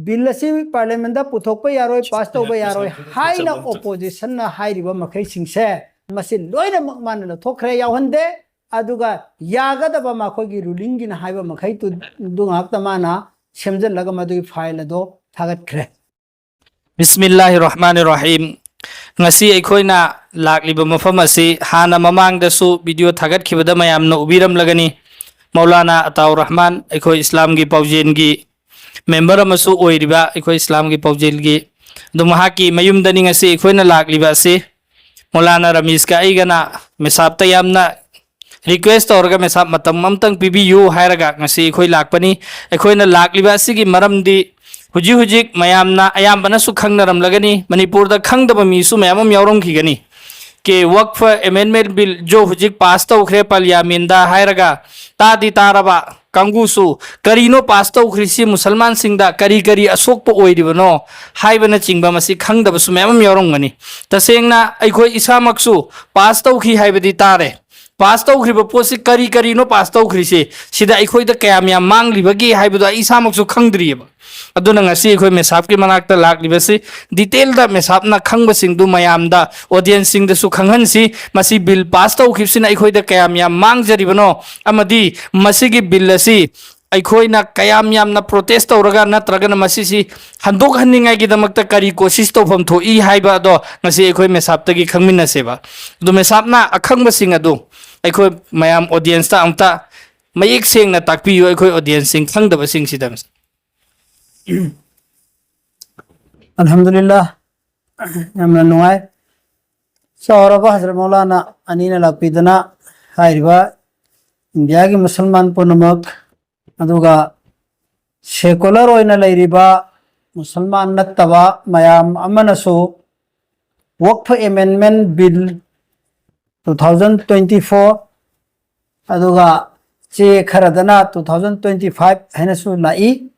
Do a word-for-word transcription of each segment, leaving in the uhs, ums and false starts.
Bill ꯑꯁꯤ ꯄꯥꯔꯂꯤꯌꯥꯃꯦꯟꯗ ꯄꯨꯊꯣꯛꯄ ꯌꯥꯔꯣꯏ, ꯄꯥꯁ ꯇꯧꯕ ꯌꯥꯔꯣꯏ ꯍꯥꯏꯅ ꯑꯣꯄꯣꯖꯤꯁꯟꯅ ꯍꯥꯏꯔꯤꯕ ꯃꯈꯩꯁꯤꯡꯁꯦ, ꯃꯁꯤ ꯂꯣꯏꯅꯃꯛ ꯃꯥꯅ ꯂꯧꯊꯣꯛꯈ꯭ꯔꯦ, ꯌꯥꯎꯍꯟꯗꯦ꯫ ꯑꯗꯨꯒ ꯌꯥꯒꯗꯕ ꯃꯈꯣꯏꯒꯤ ꯔꯨꯂꯤꯡꯒꯤꯅ ꯍꯥꯏꯕ ꯃꯈꯩꯗꯨ ꯉꯥꯛꯇ ꯃꯥꯅ ꯁꯦꯝꯖꯤꯜꯂꯒ ꯃꯗꯨꯒꯤ ꯐꯥꯏꯜ ꯑꯗꯣ ꯊꯥꯒꯠꯈ꯭ꯔꯦ꯫ ꯕꯤꯁꯃꯤꯜꯂꯥꯍꯤꯔ ꯔꯍꯃꯥꯅꯤꯔ ꯔꯍꯤꯝ꯫ ꯉꯁꯤ ꯑꯩꯈꯣꯏꯅ ꯂꯥꯛꯂꯤꯕ ꯃꯐꯝ ꯑꯁꯤ ꯍꯥꯟꯅ ꯃꯃꯥꯡꯗꯁꯨ ꯚꯤꯗꯤꯑꯣ ꯊꯥꯒꯠꯈꯤꯕꯗ ꯃꯌꯥꯝꯅ ꯎꯕꯤꯔꯝꯂꯒꯅꯤ꯫ ꯃꯧꯂꯥꯅꯥ ꯑꯇꯥꯎ ꯔꯍꯃꯥꯟ, ꯑꯩꯈꯣꯏ ꯏꯁꯂꯥꯝꯒꯤ ꯄꯥꯎꯖꯦꯜꯒꯤ ꯃꯦꯝꯕꯔ ꯑꯃꯁꯨ ꯑꯣꯏꯔꯤꯕ, ꯑꯩꯈꯣꯏ ꯏꯁꯂꯥꯝꯒꯤ ꯄꯥꯎꯖꯦꯜꯒꯤ, ꯑꯗꯨ ꯃꯍꯥꯛꯀꯤ ꯃꯌꯨꯝꯗꯅꯤ ꯉꯁꯤ ꯑꯩꯈꯣꯏꯅ ꯂꯥꯛꯂꯤꯕ ꯑꯁꯤ꯫ ꯃꯧꯂꯥꯅꯥ ꯔꯃꯤꯁꯀ ꯑꯩꯒꯅ ꯃꯦꯁꯥꯞꯇ ꯌꯥꯝꯅ ꯔꯤꯀ꯭ꯋꯦꯁ ꯇꯧꯔꯒ, ꯃꯦꯁꯥꯞ ꯃꯇꯝ ꯑꯃꯇꯪ ꯄꯤꯕꯤꯌꯨ ꯍꯥꯏꯔꯒ ꯉꯁꯤ ꯑꯩꯈꯣꯏ ꯂꯥꯛꯄꯅꯤ꯫ ꯑꯩꯈꯣꯏꯅ ꯂꯥꯛꯂꯤꯕ ꯑꯁꯤꯒꯤ ꯃꯔꯝꯗꯤ ꯍꯧꯖꯤꯛ ꯍꯧꯖꯤꯛ ꯃꯌꯥꯝꯅ ꯑꯌꯥꯝꯕꯅꯁꯨ ꯈꯪꯅꯔꯝꯂꯒꯅꯤ, ꯃꯅꯤꯄꯨꯔꯗ ꯈꯪꯗꯕ ꯃꯤꯁꯨ ꯃꯌꯥꯝ ꯑꯃ ꯌꯥꯎꯔꯝꯈꯤꯒꯅꯤ꯫ ꯀꯦ ꯋꯛꯐ ꯑꯦꯃꯦꯟꯃꯦꯟ ꯕꯤꯜ ꯖꯣ ꯍꯧꯖꯤꯛ ꯄꯥꯁ ꯇꯧꯈ꯭ꯔꯦ ꯄꯥꯔꯂꯤꯌꯥꯃꯦꯟꯗ ꯍꯥꯏꯔꯒ, ꯇꯥꯗꯤ ꯇꯥꯔꯕ ꯀꯥꯡꯕꯨꯁꯨ ꯀꯔꯤꯅꯣ ꯄꯥꯁ ꯇꯧꯈ꯭ꯔꯤꯁꯤ, ꯃꯨꯁꯜꯃꯥꯟꯁꯤꯡꯗ ꯀꯔꯤ ꯀꯔꯤ ꯑꯁꯣꯛꯄ ꯑꯣꯏꯔꯤꯕꯅꯣ ꯍꯥꯏꯕꯅꯆꯤꯡꯕ ꯃꯁꯤ ꯈꯪꯗꯕꯁꯨ ꯃꯌꯥꯝ ꯑꯃ ꯌꯥꯎꯔꯝꯒꯅꯤ꯫ ꯇꯁꯦꯡꯅ ꯑꯩꯈꯣꯏ ꯏꯁꯥꯃꯛꯁꯨ ꯄꯥꯁ ꯇꯧꯈꯤ ꯍꯥꯏꯕꯗꯤ ꯇꯥꯔꯦ, ꯄꯥꯁ ꯇꯧꯈ꯭ꯔꯤꯕ ꯄꯣꯠꯁꯤ ꯀꯔꯤ ꯀꯔꯤꯅꯣ ꯄꯥꯁ ꯇꯧꯈ꯭ꯔꯤꯁꯤ, ꯁꯤꯗ ꯑꯩꯈꯣꯏꯗ ꯀꯌꯥꯝ ꯌꯥꯝ ꯃꯥꯡꯂꯤꯕꯒꯦ ꯍꯥꯏꯕꯗꯣ ꯑꯩ ꯏꯁꯥꯃꯛꯁꯨ ꯈꯪꯗ꯭ꯔꯤꯑꯕ꯫ ꯑꯗꯨꯅ ꯉꯁꯤ ꯑꯩꯈꯣꯏ ꯃꯦꯁꯥꯞꯀꯤ ꯃꯅꯥꯛꯇ ꯂꯥꯛꯂꯤꯕꯁꯤ, ꯗꯤꯇꯦꯜꯗ ꯃꯦꯁꯥꯞꯅ ꯈꯪꯕꯁꯤꯡꯗꯨ ꯃꯌꯥꯝꯗ, ꯑꯣꯗꯤꯌꯦꯟꯁꯁꯤꯡꯗꯁꯨ ꯈꯪꯍꯟꯁꯤ, ꯃꯁꯤ ꯕꯤꯜ ꯄꯥꯁ ꯇꯧꯈꯤꯕꯁꯤꯅ ꯑꯩꯈꯣꯏꯗ ꯀꯌꯥꯝ ꯌꯥꯝ ꯃꯥꯡꯖꯔꯤꯕꯅꯣ, ꯑꯃꯗꯤ ꯃꯁꯤꯒꯤ ꯕꯤꯜ ꯑꯁꯤ ꯑꯩꯈꯣꯏꯅ ꯀꯌꯥꯝ ꯌꯥꯝꯅ ꯄ꯭ꯔꯣꯇꯦꯁ ꯇꯧꯔꯒ ꯅꯠꯇ꯭ꯔꯒꯅ ꯃꯁꯤꯁꯤ ꯍꯟꯗꯣꯛꯍꯟꯅꯤꯡꯉꯥꯏꯒꯤꯗꯃꯛꯇ ꯀꯔꯤ ꯀꯣꯁꯤꯁ ꯇꯧꯐꯝ ꯊꯣꯛꯏ ꯍꯥꯏꯕ ꯑꯗꯣ ꯉꯁꯤ ꯑꯩꯈꯣꯏ ꯃꯦꯁꯥꯞꯇꯒꯤ ꯈꯪꯃꯤꯟꯅꯁꯦꯕ꯫ ꯑꯗꯣ ꯃꯦꯁꯥꯞꯅ ꯑꯈꯪꯕꯁꯤꯡ ꯑꯗꯨ ꯑꯩꯈꯣꯏ ꯃꯌꯥꯝ ꯑꯣꯗꯤꯌꯦꯟꯁꯇ ꯑꯝꯇ ꯃꯌꯦꯛ ꯁꯦꯡꯅ ꯇꯥꯛꯄꯤꯌꯨ, ꯑꯩꯈꯣꯏ ꯑꯣꯗꯤꯌꯦꯟꯁꯁꯤꯡ ꯈꯪꯗꯕꯁꯤꯡꯁꯤꯗ꯫ ꯑꯜꯍꯝꯗꯨꯂꯤꯜꯂꯥ, ꯌꯥꯝꯅ ꯅꯨꯡꯉꯥꯏ꯫ ꯆꯥꯎꯔꯕ ꯍꯖꯔꯠ ꯃꯧꯂꯥꯅꯥ ꯑꯅꯤꯅ ꯂꯥꯛꯄꯤꯗꯨꯅ ꯍꯥꯏꯔꯤꯕ ꯏꯟꯗꯤꯌꯥꯒꯤ ꯃꯨꯁꯜꯃꯥꯟ ꯄꯨꯝꯅꯃꯛ, ꯑꯗꯨꯒ ꯁꯦꯀꯨꯂꯔ ꯑꯣꯏꯅ ꯂꯩꯔꯤꯕ ꯃꯨꯁꯜꯃꯥꯟ ꯅꯠꯇꯕ ꯃꯌꯥꯝ ꯑꯃꯅꯁꯨ ꯋꯛꯐ ꯑꯦꯃꯦꯟꯃꯦꯟ bill two thousand twenty four, ꯑꯗꯨꯒ ꯆꯦ ꯈꯔꯗꯅ ꯇꯨ ꯊꯥꯎꯖꯟ ꯇ꯭ꯋꯦꯟꯇꯤ ꯐꯥꯏꯚ ꯍꯥꯏꯅꯁꯨ ꯂꯥꯛꯏ꯫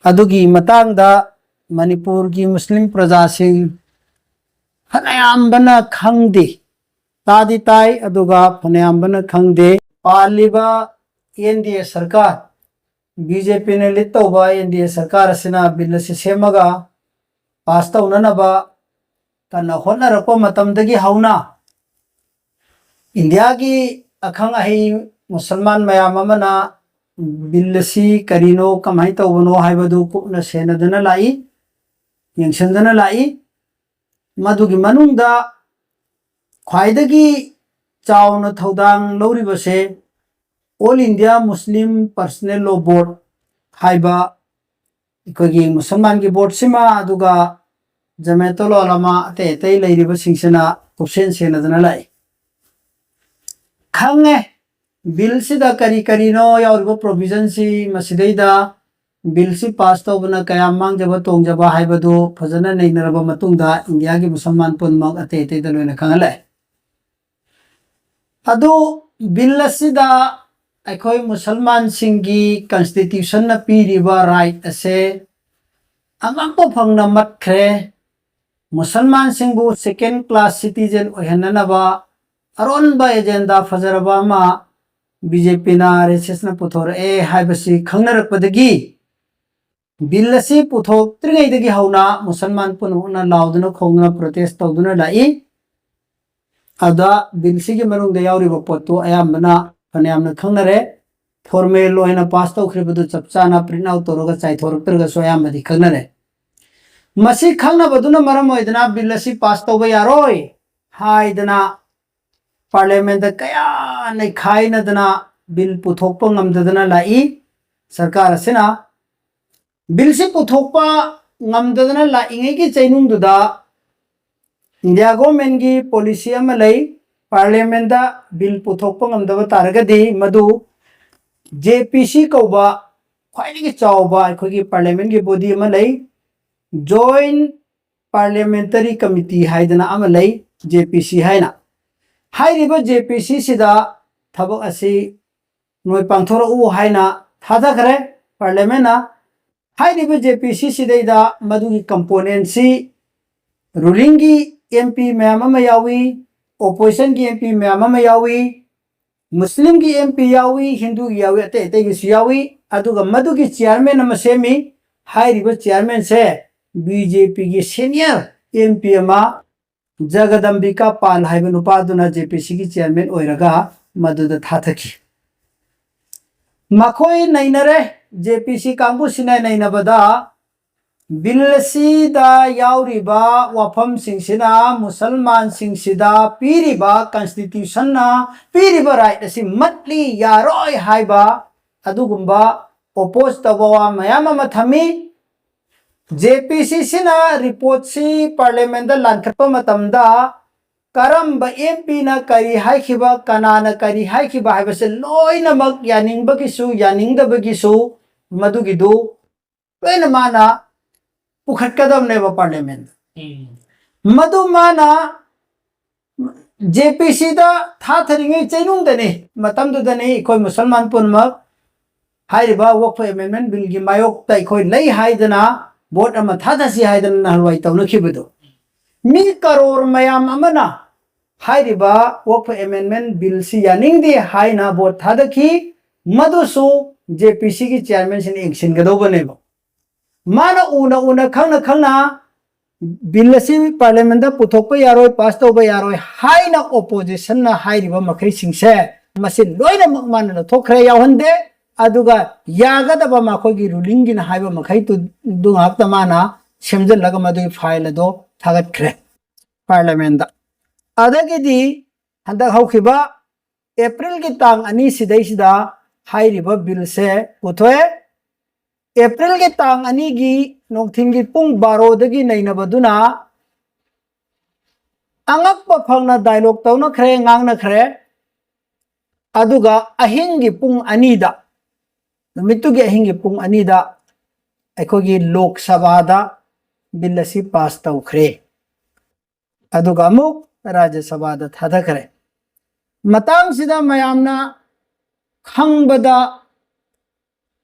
ꯑꯗꯨꯒꯤ ꯃꯇꯥꯡꯗ ꯃꯅꯤꯄꯨꯔꯒꯤ ꯃꯨꯁꯂꯤꯝ ꯄ꯭ꯔꯖꯥꯁꯤꯡ ꯐꯅꯌꯥꯝꯕꯅ ꯈꯪꯗꯦ, ꯇꯥꯗꯤ ꯇꯥꯏ, ꯑꯗꯨꯒ ꯐꯅꯌꯥꯝꯕꯅ ꯈꯪꯗꯦ꯫ ꯄꯥꯜꯂꯤꯕ ꯑꯦꯟ ꯗꯤ ꯑꯦ ꯁꯔꯀꯥꯔ ꯕꯤ ꯖꯦ ꯄꯤꯅ ꯂꯤꯗ ꯇꯧꯕ ꯑꯦꯟ ꯗꯤ ꯑꯦ ꯁꯔꯀꯥꯔ ꯑꯁꯤꯅ ꯕꯤꯜ ꯑꯁꯤ ꯁꯦꯝꯃꯒ ꯄꯥꯁ ꯇꯧꯅꯅꯕ ꯀꯟꯅ ꯍꯣꯠꯅꯔꯛꯄ ꯃꯇꯝꯗꯒꯤ ꯍꯧꯅ ꯏꯟꯗꯤꯌꯥꯒꯤ ꯑꯈꯪ ꯑꯍꯩ ꯃꯨꯁꯜꯃꯥꯟ ꯃꯌꯥꯝ ꯑꯃꯅ ꯕꯤꯜ ꯑꯁꯤ ꯀꯔꯤꯅꯣ, ꯀꯃꯥꯏꯅ ꯇꯧꯕꯅꯣ ꯍꯥꯏꯕꯗꯨ ꯀꯨꯞꯅ ꯁꯦꯟꯅꯗꯨꯅ ꯂꯥꯛꯏ, ꯌꯦꯡꯁꯤꯟꯗꯨꯅ ꯂꯥꯛꯏ꯫ ꯃꯗꯨꯒꯤ ꯃꯅꯨꯡꯗ ꯈ꯭ꯋꯥꯏꯗꯒꯤ ꯆꯥꯎꯅ ꯊꯧꯗꯥꯡ ꯂꯧꯔꯤꯕꯁꯦ All India Muslim Personnel Law Board ꯍꯥꯏꯕ ꯑꯩꯈꯣꯏꯒꯤ ꯃꯨꯁꯜꯃꯥꯟꯒꯤ ꯕꯣꯔꯗꯁꯤꯃ, ꯑꯗꯨꯒ ꯖꯃꯦꯇꯨꯜ ꯎꯂꯃꯥ ꯑꯇꯩ ꯑꯇꯩ ꯂꯩꯔꯤꯕꯁꯤꯡꯁꯤꯅ ꯀꯨꯞꯁꯦꯟ ꯁꯦꯟꯅꯗꯨꯅ ꯂꯥꯛꯏ꯫ ꯈꯪꯉꯦ, ꯕꯤꯜꯁꯤꯗ ꯀꯔꯤ ꯀꯔꯤꯅꯣ ꯌꯥꯎꯔꯤꯕ ꯄ꯭ꯔꯣꯚꯤꯖꯟꯁꯤ, ꯃꯁꯤꯗꯩꯗ ꯕꯤꯜꯁꯤ ꯄꯥꯁ ꯇꯧꯕꯅ ꯀꯌꯥꯝ ꯃꯥꯡꯖꯕ ꯇꯣꯡꯖꯕ ꯍꯥꯏꯕꯗꯨ ꯐꯖꯅ ꯅꯩꯅꯔꯕ ꯃꯇꯨꯡꯗ ꯏꯟꯗꯤꯌꯥꯒꯤ ꯃꯨꯁꯜꯃꯥꯟ ꯄꯨꯝꯅꯃꯛ ꯑꯇꯩ ꯑꯇꯩꯗ ꯂꯣꯏꯅ ꯈꯪꯍꯜꯂꯛꯑꯦ꯫ ꯑꯗꯨ ꯕꯤꯜ ꯑꯁꯤꯗ ꯑꯩꯈꯣꯏ ꯃꯨꯁꯜꯃꯥꯟꯁꯤꯡꯒꯤ ꯀꯟꯁꯇꯤꯇ꯭ꯌꯨꯁꯟꯅ ꯄꯤꯔꯤꯕ ꯔꯥꯏꯠ ꯑꯁꯦ ꯑꯉꯛꯄ ꯐꯪꯅ ꯃꯠꯈ꯭ꯔꯦ꯫ ꯃꯨꯁꯜꯃꯥꯟꯁꯤꯡꯕꯨ ꯁꯦꯀꯦꯟ ꯀ꯭ꯂꯥꯁ ꯁꯤꯇꯤꯖꯦꯟ ꯑꯣꯏꯍꯟꯅꯅꯕ ꯑꯔꯣꯟꯕ ꯑꯦꯖꯦꯟꯗꯥ ꯐꯖꯔꯕ ꯑꯃ ꯕꯤ ꯖꯦ ꯄꯤꯅ, ꯑꯥꯔ ꯑꯦꯁ ꯑꯦꯁꯅ ꯄꯨꯊꯣꯔꯛꯑꯦ ꯍꯥꯏꯕꯁꯤ ꯈꯪꯅꯔꯛꯄꯗꯒꯤ ꯕꯤꯜ ꯑꯁꯤ ꯄꯨꯊꯣꯛꯇ꯭ꯔꯤꯉꯩꯗꯒꯤ ꯍꯧꯅ ꯃꯨꯁꯜꯃꯥꯟ ꯄꯨꯝꯅꯃꯛꯅ ꯂꯥꯎꯗꯨꯅ ꯈꯣꯡꯗꯨꯅ ꯄ꯭ꯔꯣꯇꯦꯁ ꯇꯧꯗꯨꯅ ꯂꯥꯛꯏ꯫ ꯑꯗ ꯕꯤꯜꯁꯤꯒꯤ ꯃꯅꯨꯡꯗ ꯌꯥꯎꯔꯤꯕ ꯄꯣꯠꯇꯨ ꯑꯌꯥꯝꯕꯅ ꯐꯅꯌꯥꯝꯅ ꯈꯪꯅꯔꯦ꯫ ꯐꯣꯔꯃꯦꯜ ꯑꯣꯏꯅ ꯄꯥꯁ ꯇꯧꯈ꯭ꯔꯤꯕꯗꯨ ꯆꯞ ꯆꯥꯅ ꯄ꯭ꯔꯤꯟꯠ ꯑꯥꯎꯠ ꯇꯧꯔꯒ ꯆꯥꯏꯊꯣꯔꯛꯇ꯭ꯔꯒꯁꯨ ꯑꯌꯥꯝꯕꯗꯤ ꯈꯪꯅꯔꯦ꯫ ꯃꯁꯤ ꯈꯪꯅꯕꯗꯨꯅ ꯃꯔꯝ ꯑꯣꯏꯗꯅ ꯕꯤꯜ ꯑꯁꯤ ꯄꯥꯁ ꯇꯧꯕ ꯌꯥꯔꯣꯏ ꯍꯥꯏꯗꯅ ꯄꯥꯔꯂꯤꯌꯥꯃꯦꯟꯗ ꯀꯌꯥ ꯅꯩꯈꯥꯏꯅꯗꯅ ꯕꯤꯜ ꯄꯨꯊꯣꯛꯄ ꯉꯝꯗꯗꯅ ꯂꯥꯛꯏ꯫ ꯁꯔꯀꯥꯔ ꯑꯁꯤꯅ ꯕꯤꯜꯁꯤ ꯄꯨꯊꯣꯛꯄ ꯉꯝꯗꯗꯅ ꯂꯥꯛꯏꯉꯩꯒꯤ ꯆꯩꯅꯨꯡꯗꯨꯗ ꯏꯟꯗꯤꯌꯥ ꯒꯣꯔꯃꯦꯟꯒꯤ ꯄꯣꯂꯤꯁꯤ ꯑꯃ ꯂꯩ, ꯄꯥꯔꯂꯤꯌꯥꯃꯦꯟꯗ ꯕꯤꯜ ꯄꯨꯊꯣꯛꯄ ꯉꯝꯗꯕ ꯇꯥꯔꯒꯗꯤ ꯃꯗꯨ ꯖꯦ ꯄꯤ ꯁꯤ ꯀꯧꯕ ꯈ꯭ꯋꯥꯏꯗꯒꯤ ꯆꯥꯎꯕ ꯑꯩꯈꯣꯏꯒꯤ ꯄꯥꯔꯂꯤꯌꯥꯃꯦꯟꯒꯤ ꯕꯣꯗꯤ ꯑꯃ ꯂꯩ, ꯖꯣꯏꯟ ꯄꯥꯔꯂꯤꯌꯥꯃꯦꯟꯇꯔꯤ ꯀꯃꯤꯇꯤ ꯍꯥꯏꯗꯅ ꯑꯃ ꯂꯩ, ꯖꯦ ꯄꯤ ꯁꯤ ꯍꯥꯏꯅ꯫ ꯍꯥꯏꯔꯤꯕ ꯖꯦ ꯄꯤ ꯁꯤꯁꯤꯗ ꯊꯕꯛ ꯑꯁꯤ ꯅꯣꯏ ꯄꯥꯡꯊꯣꯔꯛꯎ ꯍꯥꯏꯅ ꯊꯥꯗꯈ꯭ꯔꯦ ꯄꯥꯔꯂꯤꯌꯥꯃꯦꯟꯅ꯫ ꯍꯥꯏꯔꯤꯕ ꯖꯦ ꯄꯤ ꯁꯤꯁꯤꯗꯩꯗ ꯃꯗꯨꯒꯤ ꯀꯝꯄꯣꯅꯦꯟꯁꯤ ꯔꯨꯂꯤꯡꯒꯤ ꯑꯦꯝ ꯄꯤ ꯃꯌꯥꯝ ꯑꯃ ꯌꯥꯎꯏ, ꯑꯣꯄꯣꯖꯤꯁꯟꯒꯤ ꯑꯦꯝ ꯄꯤ ꯃꯌꯥꯝ ꯑꯃ ꯌꯥꯎꯏ, ꯃꯨꯁꯂꯤꯝꯒꯤ ꯑꯦꯝ ꯄꯤ ꯌꯥꯎꯏ, ꯍꯤꯟꯗꯨꯒꯤ ꯌꯥꯎꯏ, ꯑꯇꯩ ꯑꯇꯩꯒꯤꯁꯨ ꯌꯥꯎꯏ꯫ ꯑꯗꯨꯒ ꯃꯗꯨꯒꯤ chairman ꯑꯃ ꯁꯦꯝꯃꯤ꯫ ꯍꯥꯏꯔꯤꯕ chairman ꯁꯦ B J P ꯒꯤ senior M P ꯑꯃ ꯖꯒꯗꯝꯕꯤꯀꯥ ꯄꯥꯜ ꯍꯥꯏꯕ ꯅꯨꯄꯥꯗꯨꯅ J P C ꯒꯤ chairman ꯑꯣꯏꯔꯒ ꯃꯗꯨꯗ ꯊꯥꯊꯈꯤ꯫ ꯃꯈꯣꯏ ꯅꯩꯅꯔꯦ, J P C ꯀꯥꯡꯕꯨꯁꯤꯅ ꯅꯩꯅꯕꯗ, bill ꯑꯁꯤꯗ ꯌꯥꯎꯔꯤꯕ ꯋꯥꯐꯝꯁꯤꯡꯁꯤꯅ ꯃꯨꯁꯜꯃꯥꯟꯁꯤꯡꯁꯤꯗ ꯄꯤꯔꯤꯕ constitution ꯅ ꯄꯤꯔꯤꯕ right ꯑꯁꯤ ꯃꯠꯂꯤ, ꯌꯥꯔꯣꯏ ꯍꯥꯏꯕ ꯑꯗꯨꯒꯨꯝꯕ oppose ꯇꯧꯕ ꯋꯥ ꯃꯌꯥꯝ ꯑꯃ ꯊꯝꯃꯤ꯫ J P C ꯁꯤꯅ report ꯁꯤ parliament ꯗ ꯂꯥꯟꯈꯠꯄ ꯃꯇꯝꯗ ꯀꯔꯝꯕ M P ꯅ ꯀꯔꯤ ꯍꯥꯏꯈꯤꯕ, ꯀꯅꯥꯅ ꯀꯔꯤ ꯍꯥꯏꯈꯤꯕ ꯍꯥꯏꯕꯁꯦ ꯂꯣꯏꯅꯃꯛ ꯌꯥꯅꯤꯡꯕꯒꯤꯁꯨ ꯌꯥꯅꯤꯡꯗꯕꯒꯤꯁꯨ ꯃꯗꯨꯒꯤꯗꯨ ꯂꯣꯏꯅ ꯃꯥꯅ ꯄꯨꯈꯠꯀꯗꯕꯅꯦꯕ parliament ꯗ꯫ ꯃꯗꯨ ꯃꯥꯅ J P C ꯗ ꯊꯥꯊꯔꯤꯉꯩ ꯆꯩꯅꯨꯡꯗꯅꯤ, ꯃꯇꯝꯗꯨꯗꯅꯤ ꯑꯩꯈꯣꯏ ꯃꯨꯁꯜꯃꯥꯟ ꯄꯨꯝꯅꯃꯛ ꯍꯥꯏꯔꯤꯕ Waqf Amendment Bill ꯒꯤ ꯃꯥꯌꯣꯛꯇ ꯑꯩꯈꯣꯏ ꯂꯩ ꯍꯥꯏꯗꯅ vote ꯑꯃ ꯊꯥꯗꯁꯤ ꯍꯥꯏꯗꯅ ꯅꯍꯥꯟꯋꯥꯏ ꯇꯧꯅꯈꯤꯕꯗꯨ꯫ ꯃꯤ ꯀꯔꯣꯔ ꯃꯌꯥꯝ ꯑꯃꯅ ꯍꯥꯏꯔꯤꯕ Waqf Amendment Bill ꯁꯤ ꯌꯥꯅꯤꯡꯗꯦ ꯍꯥꯏꯅ vote ꯊꯥꯗꯈꯤ꯫ ꯃꯗꯨꯁꯨ J P C ꯒꯤ chairman ꯁꯤꯅ ꯌꯦꯡꯁꯤꯟꯒꯗꯧꯕꯅꯦꯕ꯫ ꯃꯥꯅ ꯎꯅ ꯎꯅ, ꯈꯪꯅ ꯈꯪꯅ bill ꯑꯁꯤ parliament ꯗ ꯄꯨꯊꯣꯛꯄ ꯌꯥꯔꯣꯏ, pass ꯇꯧꯕ ꯌꯥꯔꯣꯏ ꯍꯥꯏꯅ opposition ꯅ ꯍꯥꯏꯔꯤꯕ ꯃꯈꯩꯁꯤꯡꯁꯦ, ꯃꯁꯤ ꯂꯣꯏꯅꯃꯛ ꯃꯥꯅ ꯂꯧꯊꯣꯛꯈ꯭ꯔꯦ, ꯌꯥꯎꯍꯟꯗꯦ꯫ ꯑꯗꯨꯒ ꯌꯥꯒꯗꯕ ꯃꯈꯣꯏꯒꯤ ruling ꯒꯤꯅ ꯍꯥꯏꯕ ꯃꯈꯩꯗꯨ, ꯑꯗꯨ ꯉꯥꯛꯇ ꯃꯥꯅ ꯁꯦꯝꯖꯤꯜꯂꯒ ꯃꯗꯨꯒꯤ file ꯑꯗꯣ ꯊꯥꯒꯠꯈ꯭ꯔꯦ parliament ꯗ꯫ ꯑꯗꯒꯤꯗꯤ ꯍꯟꯗꯛ ꯍꯧꯈꯤꯕ April ꯒꯤ ꯇꯥꯡ ꯑꯅꯤ ꯁꯤꯗꯩꯁꯤꯗ ꯍꯥꯏꯔꯤꯕ bill ꯁꯦ ꯄꯨꯊꯣꯛꯑꯦ꯫ April ꯒꯤ ꯇꯥꯡ ꯑꯅꯤꯒꯤ ꯅꯨꯡꯊꯤꯜꯒꯤ ꯄꯨꯡ ꯕꯥꯔꯣ ꯗꯒꯤ ꯅꯩꯅꯕꯗꯨꯅ ꯑꯉꯛꯄ ꯐꯪꯅ dialogue ꯇꯧꯅꯈ꯭ꯔꯦ, ꯉꯥꯡꯅꯈ꯭ꯔꯦ꯫ ꯑꯗꯨꯒ ꯑꯍꯤꯡꯒꯤ ꯄꯨꯡ ꯑꯅꯤꯗ, ꯅꯨꯃꯤꯠꯇꯨꯒꯤ ꯑꯍꯤꯡꯒꯤ ꯄꯨꯡ ꯑꯅꯤꯗ ꯑꯩꯈꯣꯏꯒꯤ ꯂꯣꯛ ꯁꯚꯥꯗ bill ꯑꯁꯤ pass ꯇꯧꯈ꯭ꯔꯦ꯫ ꯑꯗꯨꯒ ꯑꯃꯨꯛ ꯔꯥꯖ꯭ꯌ ꯁꯚꯥꯗ ꯊꯥꯗꯈ꯭ꯔꯦ꯫ ꯃꯇꯥꯡꯁꯤꯗ ꯃꯌꯥꯝꯅ ꯈꯪꯕꯗ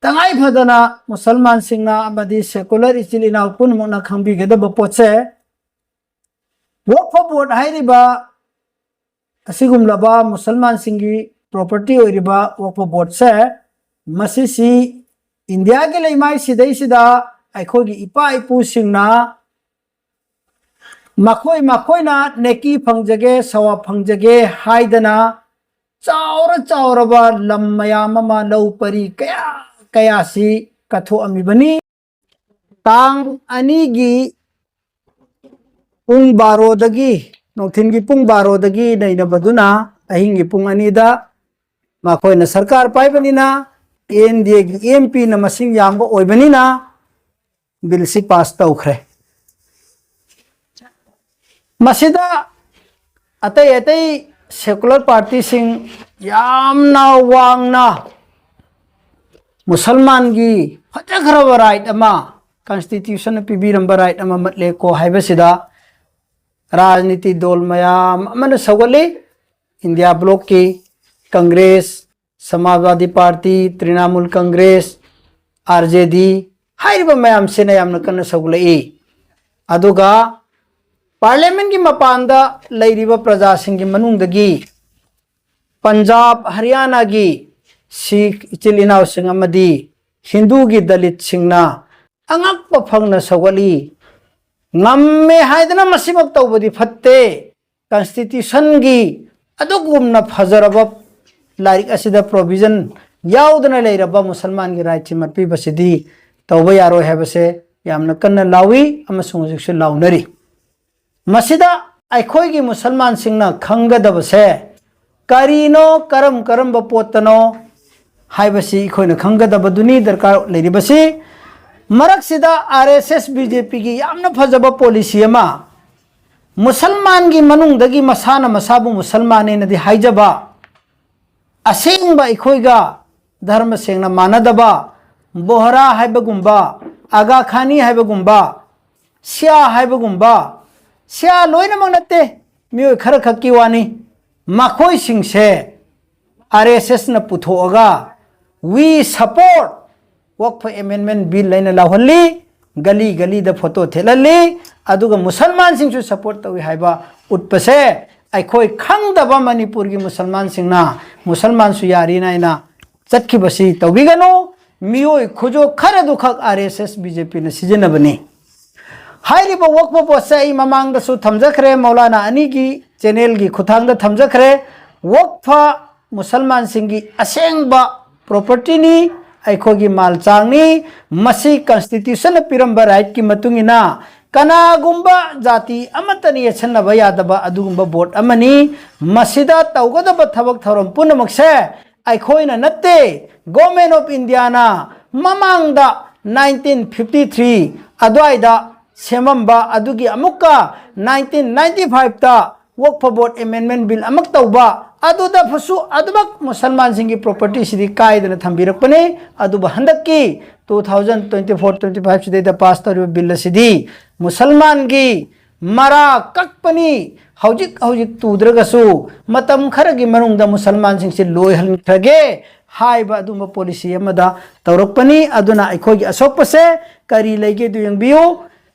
ꯇꯉꯥꯏ ꯐꯗꯅ ꯃꯨꯁꯜꯃꯥꯟꯁꯤꯡꯅ ꯑꯃꯗꯤ secular ꯏꯆꯤꯜ ꯏꯅꯥꯎ ꯄꯨꯝꯅꯃꯛꯅ ꯈꯪꯕꯤꯒꯗꯕ ꯄꯣꯠꯁꯦ, Waqf Board ꯍꯥꯏꯔꯤꯕ ꯑꯁꯤꯒꯨꯝꯂꯕ ꯃꯨꯁꯜꯃꯥꯟꯁꯤꯡꯒꯤ property ꯑꯣꯏꯔꯤꯕ Waqf Board ꯁꯦ ꯃꯁꯤꯁꯤ ꯏꯟꯗꯤꯌꯥꯒꯤ ꯂꯩꯃꯥꯏ ꯁꯤꯗꯩꯁꯤꯗ ꯑꯩꯈꯣꯏꯒꯤ ꯏꯄꯥ ꯏꯄꯨꯁꯤꯡꯅ ꯃꯈꯣꯏ ꯃꯈꯣꯏꯅ ꯅꯦꯀꯤ ꯐꯪꯖꯒꯦ, ꯁꯋꯥ ꯐꯪꯖꯒꯦ ꯍꯥꯏꯗꯅ ꯆꯥꯎꯔ ꯆꯥꯎꯔꯕ ꯂꯝ ꯃꯌꯥꯝ ꯑꯃ, ꯂꯧ ꯄꯔꯤ ꯀꯌꯥ ꯀꯌꯥꯁꯤ ꯀꯠꯊꯣꯛꯑꯝꯃꯤꯕꯅꯤ꯫ ꯇꯥꯡ ꯑꯅꯤꯒꯤ ꯄꯨꯡ ꯕꯥꯔꯣꯗꯒꯤ, ꯅꯨꯡꯊꯤꯜꯒꯤ ꯄꯨꯡ ꯕꯥꯔꯣꯗꯒꯤ ꯅꯩꯅꯕꯗꯨꯅ ꯑꯍꯤꯡꯒꯤ ꯄꯨꯡ ꯑꯅꯤꯗ ꯃꯈꯣꯏꯅ ꯁꯔꯀꯥꯔ ꯄꯥꯏꯕꯅꯤꯅ, ꯑꯦꯟ ꯗꯤ ꯑꯦꯒꯤ ꯑꯦꯝ ꯄꯤꯅ ꯃꯁꯤꯡ ꯌꯥꯝꯕ ꯑꯣꯏꯕꯅꯤꯅ ꯕꯤꯜꯁꯤ ꯄꯥꯁ ꯇꯧꯈ꯭ꯔꯦ꯫ ꯃꯁꯤꯗ ꯑꯇꯩ ꯑꯇꯩ ꯁꯦꯀꯨꯂꯔ ꯄꯥꯔꯇꯤꯁꯤꯡ ꯌꯥꯝꯅ ꯋꯥꯡꯅ ꯃꯨꯁꯜꯃꯥꯟꯒꯤ ꯐꯖꯈ꯭ꯔꯕ ꯔꯥꯏꯠ ꯑꯃ, ꯀꯟꯁꯇꯤꯇ꯭ꯌꯨꯁꯟꯅ ꯄꯤꯕꯤꯔꯝꯕ ꯔꯥꯏꯠ ꯑꯃ ꯃꯠꯂꯦꯀꯣ ꯍꯥꯏꯕꯁꯤꯗ ꯔꯥꯖꯅꯤꯇꯤ ꯗꯣꯜ ꯃꯌꯥꯝ ꯑꯃꯅ ꯁꯧꯒꯠꯂꯤ꯫ ꯏꯟꯗꯤꯌꯥ ꯕ꯭ꯂꯣꯛꯀꯤ Congress, Samajwadi party, Trinamool Congress, R J D ꯍꯥꯏꯔꯤꯕ ꯃꯌꯥꯝꯁꯤꯅ ꯌꯥꯝꯅ ꯀꯟꯅ ꯁꯧꯒꯠꯂꯛꯏ꯫ ꯑꯗꯨꯒ ꯄꯥꯔꯂꯤꯌꯥꯃꯦꯟꯒꯤ ꯃꯄꯥꯟꯗ ꯂꯩꯔꯤꯕ ꯄ꯭ꯔꯖꯥꯁꯤꯡꯒꯤ ꯃꯅꯨꯡꯗꯒꯤ ꯄꯟꯖꯥꯕ, ꯍꯔꯤꯌꯥꯅꯥꯒꯤ ꯁꯤꯈ ꯏꯆꯤꯜ ꯏꯅꯥꯎꯁꯤꯡ ꯑꯃꯗꯤ ꯍꯤꯟꯗꯨꯒꯤ ꯗꯂꯤꯠꯁꯤꯡꯅ ꯑꯉꯛꯄ ꯐꯪꯅ ꯁꯧꯒꯠꯂꯤ꯫ ꯉꯝꯃꯦ ꯍꯥꯏꯗꯅ ꯃꯁꯤꯃꯛ ꯇꯧꯕꯗꯤ ꯐꯠꯇꯦ꯫ ꯀꯟꯁꯇꯤꯇ꯭ꯌꯨꯁꯟꯒꯤ ꯑꯗꯨꯒꯨꯝꯅ ꯐꯖꯔꯕ ꯂꯥꯏꯔꯤꯛ ꯑꯁꯤꯗ ꯄ꯭ꯔꯣꯚꯤꯖꯟ ꯌꯥꯎꯗꯅ ꯂꯩꯔꯕ ꯃꯨꯁꯜꯃꯥꯟꯒꯤ ꯔꯥꯏꯠꯁꯤ ꯃꯠꯄꯤꯕꯁꯤꯗꯤ ꯇꯧꯕ ꯌꯥꯔꯣꯏ ꯍꯥꯏꯕꯁꯦ ꯌꯥꯝꯅ ꯀꯟꯅ ꯂꯥꯎꯏ ꯑꯃꯁꯨꯡ ꯍꯧꯖꯤꯛꯁꯨ ꯂꯥꯎꯅꯔꯤ꯫ ꯃꯁꯤꯗ ꯑꯩꯈꯣꯏꯒꯤ ꯃꯨꯁꯜꯃꯥꯟꯁꯤꯡꯅ ꯈꯪꯒꯗꯕꯁꯦ ꯀꯔꯤꯅꯣ, ꯀꯔꯝ ꯀꯔꯝꯕ ꯄꯣꯠꯇꯅꯣ ꯍꯥꯏꯕꯁꯤ ꯑꯩꯈꯣꯏꯅ ꯈꯪꯒꯗꯕꯗꯨꯅꯤ ꯗꯔꯀꯥꯔ ꯂꯩꯔꯤꯕꯁꯤ꯫ ꯃꯔꯛꯁꯤꯗ ꯑꯥꯔ ꯑꯦꯁ ꯑꯦꯁ, ꯕꯤ ꯖꯦ ꯄꯤꯒꯤ ꯌꯥꯝꯅ ꯐꯖꯕ ꯄꯣꯂꯤꯁꯤ ꯑꯃ, ꯃꯨꯁꯜꯃꯥꯟꯒꯤ ꯃꯅꯨꯡꯗꯒꯤ ꯃꯁꯥꯅ ꯃꯁꯥꯕꯨ ꯃꯨꯁꯜꯃꯥꯟꯅꯦꯅꯗꯤ ꯍꯥꯏꯖꯕ, ꯑꯁꯦꯡꯕ ꯑꯩꯈꯣꯏꯒ ꯙꯔꯃ ꯁꯦꯡꯅ ꯃꯥꯟꯅꯗꯕ, ꯕꯣꯍꯔꯥ ꯍꯥꯏꯕꯒꯨꯝꯕ, ꯑꯒꯥ ꯈꯥꯅꯤ ꯍꯥꯏꯕꯒꯨꯝꯕ, ꯁꯤꯌꯥ ꯍꯥꯏꯕꯒꯨꯝꯕ, ꯁꯤꯌꯥ ꯂꯣꯏꯅꯃꯛ ꯅꯠꯇꯦ, ꯃꯤꯑꯣꯏ ꯈꯔ ꯈꯛꯀꯤ ꯋꯥꯅꯤ꯫ ꯃꯈꯣꯏꯁꯤꯡꯁꯦ ꯑꯥꯔ ꯑꯦꯁ ꯑꯦꯁꯅ ꯄꯨꯊꯣꯛꯑꯒ "We support Waqf Amendment Bill" ꯍꯥꯏꯅ ꯂꯥꯎꯍꯜꯂꯤ, ꯒꯂꯤ ꯒꯂꯤꯗ ꯐꯣꯇꯣ ꯊꯦꯠꯍꯜꯂꯤ, ꯑꯗꯨꯒ ꯃꯨꯁꯜꯃꯥꯟꯁꯤꯡꯁꯨ ꯁꯄꯣꯔꯠ ꯇꯧꯏ ꯍꯥꯏꯕ ꯎꯠꯄꯁꯦ ꯑꯩꯈꯣꯏ ꯈꯪꯗꯕ ꯃꯅꯤꯄꯨꯔꯒꯤ ꯃꯨꯁꯜꯃꯥꯟꯁꯤꯡꯅ ꯃꯨꯁꯜꯃꯥꯟꯁꯨ ꯌꯥꯔꯤꯅ ꯑꯩꯅ ꯆꯠꯈꯤꯕꯁꯤ ꯇꯧꯕꯤꯒꯅꯨ꯫ ꯃꯤꯑꯣꯏ ꯈꯨꯖꯣ ꯈꯔꯗꯨꯈꯛ ꯑꯥꯔ ꯑꯦꯁ ꯑꯦꯁ ꯕꯤ ꯖꯦ ꯄꯤꯅ ꯁꯤꯖꯤꯟꯅꯕꯅꯤ꯫ ꯍꯥꯏꯔꯤꯕ ꯋꯛꯐ ꯕꯣꯔꯗꯁꯦ ꯑꯩ ꯃꯃꯥꯡꯗꯁꯨ ꯊꯝꯖꯈ꯭ꯔꯦ, ꯃꯧꯂꯥꯅꯥ ꯑꯅꯤꯒꯤ ꯆꯦꯅꯦꯜꯒꯤ ꯈꯨꯠꯊꯥꯡꯗ ꯊꯝꯖꯈ꯭ꯔꯦ꯫ ꯋꯛꯐ ꯃꯨꯁꯜꯃꯥꯟꯁꯤꯡꯒꯤ ꯑꯁꯦꯡꯕ ꯄ꯭ꯔꯣꯄꯔꯇꯤꯅꯤ, ꯑꯩꯈꯣꯏꯒꯤ ꯃꯥꯜ ꯆꯥꯡꯅꯤ꯫ ꯃꯁꯤ ꯀꯟꯁꯇꯤꯇ꯭ꯌꯨꯁꯟꯅ ꯄꯤꯔꯝꯕ ꯔꯥꯏꯠꯀꯤ ꯃꯇꯨꯡ ꯏꯟꯅ ꯀꯅꯥꯒꯨꯝꯕ ꯖꯥꯇꯤ ꯑꯃꯠꯇꯅ ꯌꯦꯠꯁꯟꯅꯕ ꯌꯥꯗꯕ ꯑꯗꯨꯒꯨꯝꯕ ꯕꯣꯔꯗ ꯑꯃꯅꯤ꯫ ꯃꯁꯤꯗ ꯇꯧꯒꯗꯕ ꯊꯕꯛ ꯊꯧꯔꯝ ꯄꯨꯝꯅꯃꯛꯁꯦ ꯑꯩꯈꯣꯏꯅ ꯅꯠꯇꯦ, Government of Indiaꯅ ꯃꯃꯥꯡꯗ nineteen fifty three ꯑꯗꯨꯋꯥꯏꯗ ꯁꯦꯝꯃꯝꯕ ꯑꯗꯨꯒꯤ ꯑꯃꯨꯛꯀ nineteen ninety fiveꯇ ꯋꯛꯐ ꯕꯣꯔꯗ ꯑꯦꯃꯦꯟꯃꯦꯟ ꯕꯤꯜ ꯑꯃꯨꯛ ꯇꯧꯕ, ꯑꯗꯨꯗ ꯐꯁꯨ ꯑꯗꯨꯃꯛ ꯃꯨꯁꯜꯃꯥꯟꯁꯤꯡꯒꯤ ꯄ꯭ꯔꯣꯄꯔꯇꯤꯁꯤꯗꯤ ꯀꯥꯏꯗꯅ ꯊꯝꯕꯤꯔꯛꯄꯅꯤ꯫ ꯑꯗꯨꯕꯨ ꯍꯟꯗꯛꯀꯤ two thousand twenty four twenty five ꯁꯤꯗꯩꯗ ꯄꯥꯁ ꯇꯧꯔꯤꯕ ꯕꯤꯜ ꯑꯁꯤꯗꯤ ꯃꯨꯁꯜꯃꯥꯟꯒꯤ ꯃꯔꯥ ꯀꯛꯄꯅꯤ꯫ ꯍꯧꯖꯤꯛ ꯍꯧꯖꯤꯛ ꯇꯨꯗ꯭ꯔꯒꯁꯨ ꯃꯇꯝ ꯈꯔꯒꯤ ꯃꯅꯨꯡꯗ ꯃꯨꯁꯜꯃꯥꯟꯁꯤꯡꯁꯤ ꯂꯣꯏꯍꯟꯈ꯭ꯔꯒꯦ ꯍꯥꯏꯕ ꯑꯗꯨꯝꯕ ꯄꯣꯂꯤꯁꯤ ꯑꯃꯗ ꯇꯧꯔꯛꯄꯅꯤ꯫ ꯑꯗꯨꯅ ꯑꯩꯈꯣꯏꯒꯤ ꯑꯁꯣꯛꯄꯁꯦ ꯀꯔꯤ ꯂꯩꯒꯦ ꯑꯗꯨ ꯌꯦꯡꯕꯤꯌꯨ꯫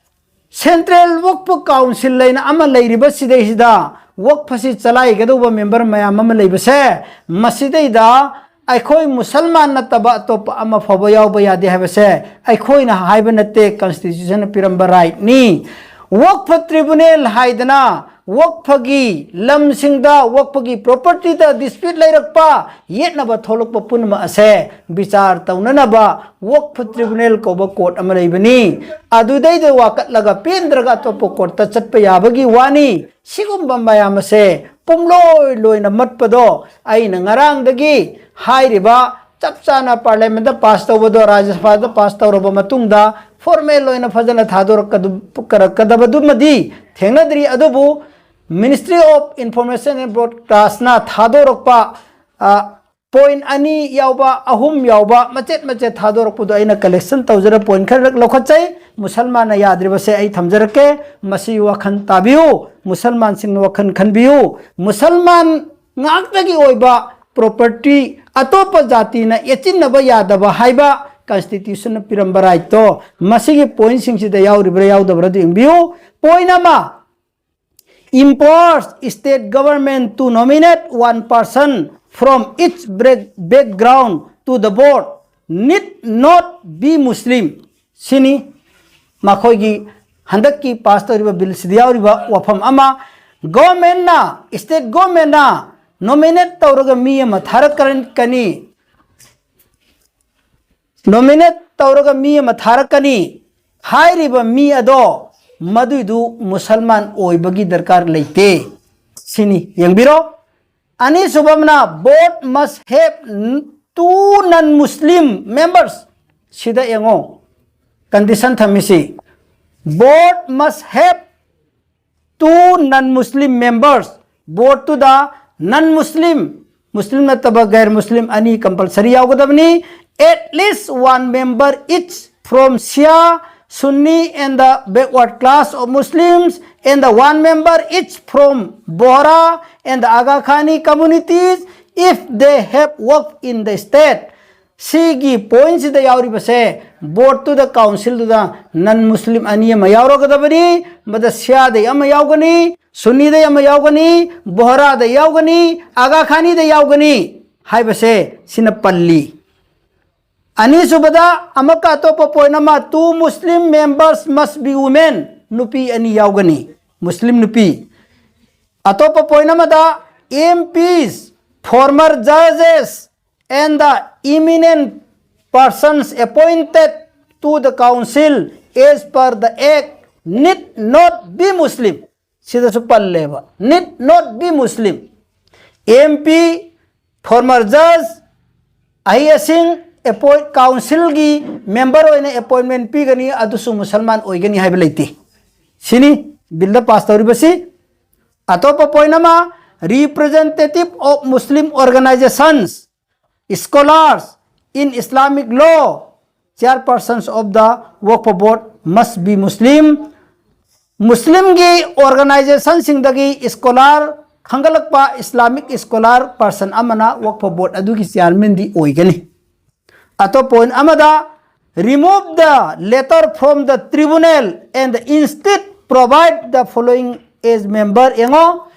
ꯁꯦꯟꯇ꯭ꯔꯦꯜ ꯋꯛꯐ ꯀꯥꯎꯟꯁꯤꯜ ꯂꯩꯅ ꯑꯃ ꯂꯩꯔꯤꯕ ꯁꯤꯗꯩꯁꯤꯗ ꯋꯛꯐꯁꯤ ꯆꯂꯥꯏꯒꯗꯧꯕ ꯃꯦꯝꯕꯔ ꯃꯌꯥꯝ ꯑꯃ ꯂꯩꯕꯁꯦ, ꯃꯁꯤꯗꯩꯗ ꯑꯩꯈꯣꯏ ꯃꯨꯁꯜꯃꯥꯟ ꯅꯠꯇꯕ ꯑꯇꯣꯞꯄ ꯑꯃ ꯐꯥꯎꯕ ꯌꯥꯎꯕ ꯌꯥꯗꯦ ꯍꯥꯏꯕꯁꯦ ꯑꯩꯈꯣꯏꯅ ꯍꯥꯏꯕ ꯅꯠꯇꯦ, ꯀꯟꯁꯇꯤꯇ꯭ꯌꯨꯁꯟꯅ ꯄꯤꯔꯝꯕ ꯔꯥꯏꯠꯅꯤ꯫ ꯋꯛꯐ ꯇ꯭ꯔꯤꯕꯨꯅꯦꯜ ꯍꯥꯏꯗꯅ ꯋꯛꯐꯒꯤ ꯂꯝꯁꯤꯡꯗ, ꯋꯛꯐꯒꯤ ꯄ꯭ꯔꯣꯄꯔꯇꯤꯗ ꯗꯤꯁꯄ꯭ꯌꯨꯠ ꯂꯩꯔꯛꯄ, ꯌꯦꯠꯅꯕ ꯊꯣꯛꯂꯛꯄ ꯄꯨꯝꯅꯃꯛ ꯑꯁꯦ ꯕꯤꯆꯥꯔ ꯇꯧꯅꯅꯕ ꯋꯛꯐ ꯇ꯭ꯔꯤꯕꯨꯅꯦꯜ ꯀꯧꯕ ꯀꯣꯔꯠ ꯑꯃ ꯂꯩꯕꯅꯤ꯫ ꯑꯗꯨꯗꯩꯗ ꯋꯥꯀꯠꯂꯒ ꯄꯦꯟꯗ꯭ꯔꯒ ꯑꯇꯣꯞꯄ ꯀꯣꯔꯠꯇ ꯆꯠꯄ ꯌꯥꯕꯒꯤ ꯋꯥꯅꯤ꯫ ꯁꯤꯒꯨꯝꯕ ꯃꯌꯥꯝ ꯑꯁꯦ ꯄꯨꯝꯂꯣꯏ ꯂꯣꯏꯅ ꯃꯠꯄꯗꯣ ꯑꯩꯅ ꯉꯔꯥꯡꯗꯒꯤ ꯍꯥꯏꯔꯤꯕ ꯆꯞ ꯆꯥꯅ ꯄꯥꯔꯂꯤꯌꯥꯃꯦꯟꯗ ꯄꯥꯁ ꯇꯧꯕꯗꯣ, ꯔꯥꯖ꯭ꯌ ꯁꯚꯥꯗ ꯄꯥꯁ ꯇꯧꯔꯕ ꯃꯇꯨꯡꯗ ꯐꯣꯔꯃꯦꯜ ꯑꯣꯏꯅ ꯐꯖꯅ ꯊꯥꯗꯣꯔꯛꯀꯗꯕꯗꯨꯃꯗꯤ ꯊꯦꯡꯅꯗ꯭ꯔꯤ꯫ ꯑꯗꯨꯕꯨ Ministry of Information and Broadcastꯅ ꯊꯥꯗꯣꯔꯛꯄ, ꯑ, ꯄꯣꯏꯟ ꯑꯅꯤ ꯌꯥꯎꯕ, ꯑꯍꯨꯝ ꯌꯥꯎꯕ, ꯃꯆꯦꯠ ꯃꯆꯦꯠ ꯊꯥꯗꯣꯔꯛꯄꯗꯣ ꯑꯩꯅ ꯀꯂꯦꯛꯁꯟ ꯇꯧꯖꯔ ꯄꯣꯏꯟ ꯈꯔ ꯂꯧꯈꯠꯆꯩ꯫ ꯃꯨꯁꯜꯃꯥꯟꯅ ꯌꯥꯗ꯭ꯔꯤꯕꯁꯦ ꯑꯩ ꯊꯝꯖꯔꯛꯀꯦ꯫ ꯃꯁꯤ ꯋꯥꯈꯜ ꯇꯥꯕꯤꯌꯨ, ꯃꯨꯁꯜꯃꯥꯟꯁꯤꯡꯅ ꯋꯥꯈꯜ ꯈꯟꯕꯤꯌꯨ꯫ ꯃꯨꯁꯜꯃꯥꯟ ꯉꯥꯛꯇꯒꯤ ꯑꯣꯏꯕ ꯄ꯭ꯔꯣꯄꯔꯇꯤ ꯑꯇꯣꯞꯄ ꯖꯥꯇꯤꯅ ꯌꯦꯠꯁꯤꯟꯅꯕ ꯌꯥꯗꯕ ꯍꯥꯏꯕ ꯀꯟꯁꯇꯤꯇ꯭ꯌꯨꯁꯟꯅ ꯄꯤꯔꯝꯕ ꯔꯥꯏꯠꯇꯣ, ꯃꯁꯤꯒꯤ ꯄꯣꯏꯟꯁꯤꯡꯁꯤꯗ ꯌꯥꯎꯔꯤꯕ꯭ꯔꯥ ꯌꯥꯎꯗꯕ꯭ꯔꯥ ꯑꯗꯨ ꯌꯦꯡꯕꯤꯌꯨ꯫ ꯄꯣꯏꯟ ꯑꯃ, empowers state government to nominate one person from each break- background to the board need not be Muslim. ꯁꯤꯅꯤ ꯃꯈꯣꯏꯒꯤ ꯍꯟꯗꯛꯀꯤ ꯄꯥꯁ ꯇꯧꯔꯤꯕ ꯕꯤꯜꯁꯤꯗ ꯌꯥꯎꯔꯤꯕ ꯋꯥꯐꯝ ꯑꯃ꯫ ꯒꯣꯔꯃꯦꯟꯅ, ꯁ꯭ꯇꯦꯠ ꯒꯣꯔꯃꯦꯟꯅ ꯅꯣꯃꯤꯅꯦꯠ ꯇꯧꯔꯒ ꯃꯤ ꯑꯃ ꯊꯥꯔꯛꯀꯅꯤ꯫ ꯅꯣꯃꯤꯅꯦꯠ ꯇꯧꯔꯒ ꯃꯤ ꯑꯃ ꯊꯥꯔꯛꯀꯅꯤ꯫ ꯍꯥꯏꯔꯤꯕ ꯃꯤ ꯑꯗꯣ ꯃꯗꯨꯏꯗꯨ ꯃꯨꯁꯜꯃꯥꯟ ꯑꯣꯏꯕꯒꯤ ꯗꯔꯀꯥꯔ ꯂꯩꯇꯦ꯫ ꯁꯤꯅꯤ, ꯌꯦꯡꯕꯤꯔꯣ꯫ ꯑꯅꯤꯁꯨꯕ ꯑꯃꯅ, board must have two non-Muslim members꯫ ꯁꯤꯗ ꯌꯦꯡꯉꯣ, ꯀꯟꯗꯤꯁꯟ ꯊꯝꯃꯤꯁꯤ, board must have two non-Muslim members꯫ ꯕꯣꯔꯗꯇꯨꯗ ꯅꯟ ꯃꯨꯁꯂꯤꯝ, ꯃꯨꯁꯂꯤꯝ ꯅꯠꯇꯕ ꯒꯩꯔ ꯃꯨꯁꯂꯤꯝ ꯑꯅꯤ ꯀꯝꯄꯜꯁꯔꯤ ꯌꯥꯎꯒꯗꯕꯅꯤ꯫ At least one member each from Shia, Sunni and the backward class of Muslims, and the one member each from Bohra and the Aga Khani communities if they have worked in the state꯫ ꯁꯤꯒꯤ ꯄꯣꯏꯟꯁꯤꯗ ꯌꯥꯎꯔꯤꯕꯁꯦ, ꯕꯣꯔꯗꯇꯨꯗ, ꯀꯥꯎꯟꯁꯤꯜꯗꯨꯗ ꯅꯟ ꯃꯨꯁꯂꯤꯝ ꯑꯅꯤ ꯑꯃ ꯌꯥꯎꯔꯒꯗꯕꯅꯤ꯫ ꯃꯗ ꯁꯤꯌꯥꯗꯩ ꯑꯃ ꯌꯥꯎꯒꯅꯤ, ꯁꯨꯟꯅꯤꯗꯩ ꯑꯃ ꯌꯥꯎꯒꯅꯤ, ꯕꯣꯍꯔꯥꯗ ꯌꯥꯎꯒꯅꯤ, ꯑꯒꯥ ꯈꯥꯅꯤꯗ ꯌꯥꯎꯒꯅꯤ ꯍꯥꯏꯕꯁꯦ ꯁꯤꯅ ꯄꯜꯂꯤ꯫ ꯑꯅꯤꯁꯨꯕꯗ ꯑꯃꯨꯛꯀ ꯑꯇꯣꯞꯄ ꯄꯣꯏꯟ ꯑꯃ, two Muslim members must be women꯫ ꯅꯨꯄꯤ ꯑꯅꯤ ꯌꯥꯎꯒꯅꯤ, ꯃꯨꯁꯂꯤꯝ ꯅꯨꯄꯤ꯫ ꯑꯇꯣꯞꯄ ꯄꯣꯏꯟ ꯑꯃꯗ, M Ps, former judges and the eminent persons appointed to the council as per the act need not be Muslim꯫ ꯁꯤꯗꯁꯨ ꯄꯜꯂꯦꯕ, need not be Muslim꯫ M P, former judge, ꯑꯍꯩ ꯑꯁꯤꯡ ꯑꯦꯄꯣꯏꯟ, ꯀꯥꯎꯟꯁꯤꯜꯒꯤ member ꯑꯣꯏꯅ ꯑꯦꯄꯣꯏꯟꯃꯦꯟ ꯄꯤꯒꯅꯤ, ꯑꯗꯨꯁꯨ ꯃꯨꯁꯜꯃꯥꯟ ꯑꯣꯏꯒꯅꯤ ꯍꯥꯏꯕ ꯂꯩꯇꯦ꯫ ꯁꯤꯅꯤ ꯕꯤꯜꯗ ꯄꯥꯁ ꯇꯧꯔꯤꯕꯁꯤ꯫ ꯑꯇꯣꯞꯄ ꯄꯣꯏꯟ ꯑꯃ, representative of Muslim organizations, scholars in Islamic law, chairpersons of the Waqf board must be Muslim꯫ ꯃꯨꯁꯂꯤꯝꯒꯤ ꯑꯣꯔꯒꯅꯥꯏꯖꯦꯁꯟꯁꯤꯡꯗꯒꯤ ꯁ꯭ꯀꯣꯂꯥꯔ, ꯈꯟꯒꯠꯂꯛꯄ ꯏꯁꯂꯥꯃꯤꯛ ꯁ꯭ꯀꯣꯂꯥꯔ ꯄꯔꯁꯟ ꯑꯃꯅ ꯋꯛꯐ ꯕꯣꯔꯗ ꯑꯗꯨꯒꯤ ꯆꯤꯌꯥꯔꯃꯦꯟꯗꯤ ꯑꯣꯏꯒꯅꯤ꯫ ꯑꯇꯣꯞꯄ ꯄꯣꯏꯟ ꯑꯃꯗ, remove the letter from the tribunal and instead provide the following as member꯫ ꯌꯦꯡꯉꯣ,